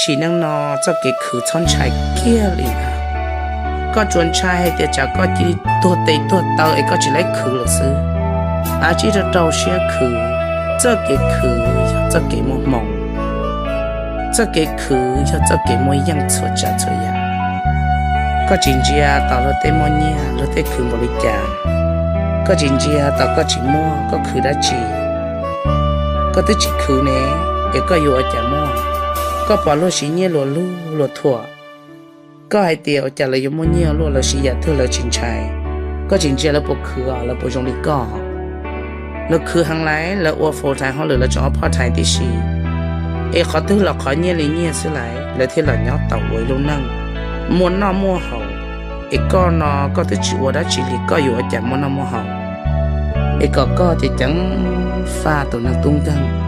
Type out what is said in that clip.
Sim neej no txoj kev khwv txhob ntshai kiag li na. Koj tsuas ntshai hais tias tsam koj cia li tuag tes tuag taw es koj tsis laib khwv lawm xwb. Av tsis rau rau siab khwv, txoj kev khwv yog txoj kev muaj hmoo. Txoj kev khwv yog txoj kev muaj yeej txhua tsav txhua yam. Koj tsis ntsia tom luag tej muaj nyiaj luag tej khwv npaum li cas. Koj tsis ntsia tom koj tsis muaj koj khwv dab tsi. Koj twb tsis khwv ne, es koj yuav ua cas muaj? Koj pom luag siv nyiaj luag lug luag thuam, koj hais tias ua cas lawv yuav muaj nyiaj luaj, lawv siv yam twg lawv tsis ntshai. Koj tsis ntsia lawv puas khwv os, lawv puas zoo li koj? Lawv khwv heev lawm, lawv ua full time hauj lwm, lawv tseem ua part time tib si. Es qhov twg los qhov nyiaj li nyiaj xwb lawm, lawv thiaj los nyob tau ua ib lub neej muaj noj muaj haus. Es koj no koj twb tsis ua dab tsi li, koj yuav ua cas muaj noj muaj haus? Es kom koj ceev ceev faj tus neeg tub nkeeg,